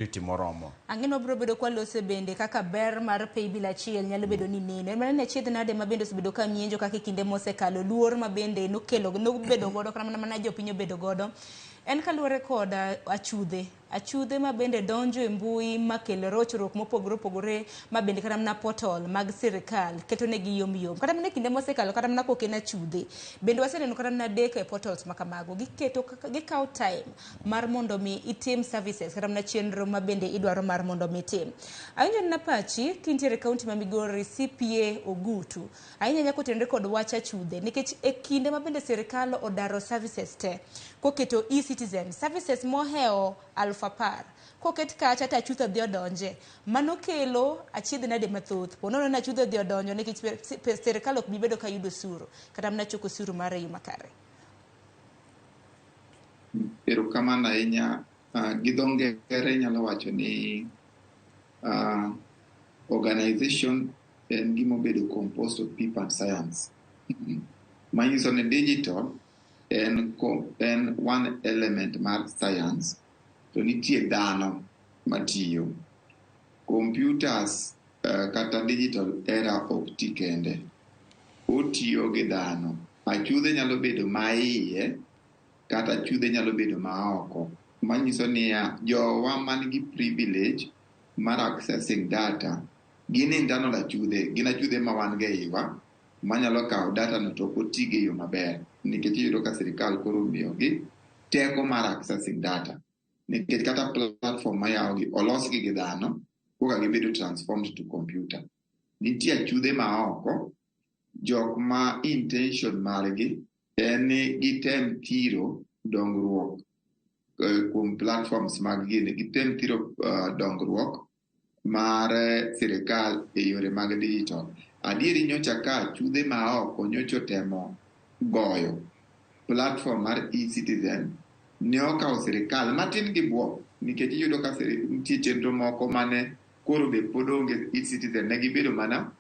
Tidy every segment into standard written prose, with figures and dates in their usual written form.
Security moromo. Ang'e wabiro bedo kwalose bende kaka ber mar paybill achiel nyalo bedo ni neno. En mana ni achiedh nade ma bende osebedo ka mienjo kaka e kinde mosekalo, luor ma bende nokelo nobedo godo kata mana jopiny obedo godo. En kaluwore kod achudhe. Achudhe ma bende donjo e mbui makel rochruok mopogore opogore ma bende kata mana portal mag sirikal keto negi yom yom. Kata mana e kinde mosekalo, kata mana kok en achudhe. Bende waseneno kata mana deko e portals ma kamago. Giketo gikawo time mar mondo mi itim services kata mana chenro ma bende idwaro mar mondo mi itim. Awinjo na pachi kintiere e kaunti ma Migori, CPA Ogutu. Ahinya ahinya kotenore kod wach achudhe, nikech e kinde ma bende sirikal odaro services te koketo e-Citizen services mohewo 10,000 koket kacha to achudhe dhi odonje, mano kelo achiedh nade mathoth. Po nono ni achudhe odhi odonjo nikech sirikal ok bi bedo ka yudo osuru kata mana choko osuru mare e yo makare. Erokamano ahinya. Gi dho ngere inyalo wacho ni organization en gima obedo composed of people and science. Manyiso ni digital en one element mar science to nitie dhano matiyo. Computers kata digital era ok ti kende. Otiyo gi dhano. Achudhe nyalo bedo ma iye kata achudhe nyalo bedo ma oko. Manyiso niya, jowa man gi privilege mar accessing data gin internal achudhe, gin achudhe ma wan go e iwa manyalo kawo data no to ok otigo e yo maber. Nikech iyudo ka sirikal koro omiyogi teko mar accessing data. Nikech kata platform mayawgi olosgi gi dhano koka gibedo transformed to computer. Nitie achudhe ma oko, jok ma intention margi en ni gitem thiro dongruok kuom platforms mag gini, gitem thiro dongruok mar sirikal e yore mag digital. Adieri nyocha ka achudhe ma oko nyocha otemo goyo platform mar e-Citizen, ne okawo sirikal matin gi buok, nikech iyudo ka nitie chenro moko mane koro be pod onge e-Citizen, ne gibedo mana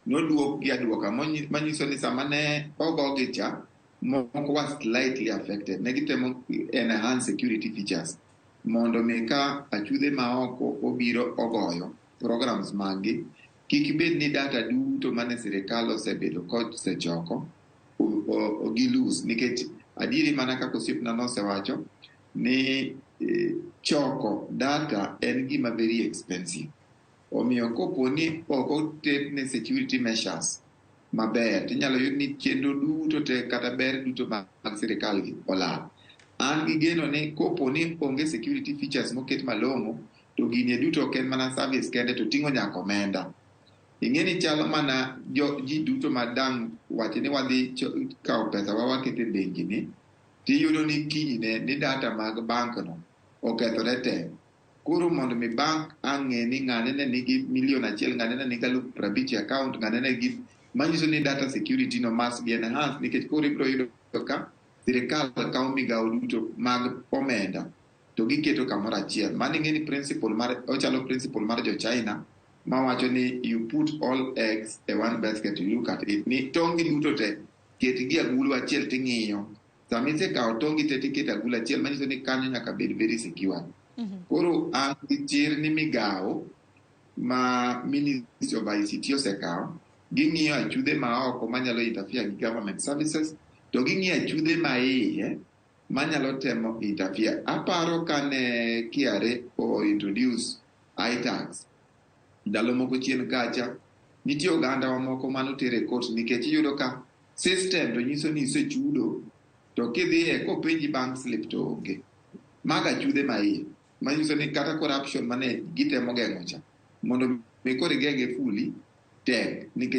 noduok gi aduoka, manyiso ni sama ne ogogi cha, moko was slightly affected. Ne gitemo enhance security features mondo mi ka achudhe ma oko obiro ogoyo programs maggi, kik bed ni data duto mane sirikal osebedo kosechoko gi lose. Nikech adieri, mana kaka osiepna nosewacho ni choko data en gima very expensive, omiyo kopo ni ok otetne security measures maber, tinyalo yud ni chenro duto te kata ber duto mag sirikal gi olal. An gi geno ni kopo ni onge security features moket malong'o, to gini duto ok en mana service kende to ting'o nyaka omenda. Ing'e ni chalo mana jo ji duto ma dang' wach ni wadhi kawo pesa wa waketo e bengi ni, tiyudo ni kinyne ni data mag bank no okethore te. Koro mondo mi bank ang' ng'e ni ng'ane ne nigi milion 1, ng'ane ne nigi 50,000 e account, ng'ane ne nigi, manyiso ni data security no must be enhanced, nikech koro ibiro yudo ka sirikal kawo migawo duto mag omenda to giketo kamoro achiel. Mano ing'e ni principle mar ochalo principle mar jo China mawacho ni you put all eggs e one basket, you look at it, ni tong' gi duto te ketgi e agulu achiel ting'iyo. Sama isekawo tong' gi te tiketo e agulu achiel, manyiso ni kanyo nyaka bed very secure. Koro an gi chir ni migawo ma Ministry of ICT osekawo, ging'iyo achudhe ma oko manyalo interfere gi government services, to ging'iyo achudhe ma iye manyalo temo interfere. Aparo kane KRA o introduce iTax ndalo moko chien kacha, nitie oganda wa moko manoter e court, nikech iyudo ka system to nyiso ni isechudo, to kidhiye kopenji bank slip to onge. Mago achudhe ma iye manyiso ni kata corruption mane gitemo geng'o cha, mondo mi koro igeng'e fully tek nikech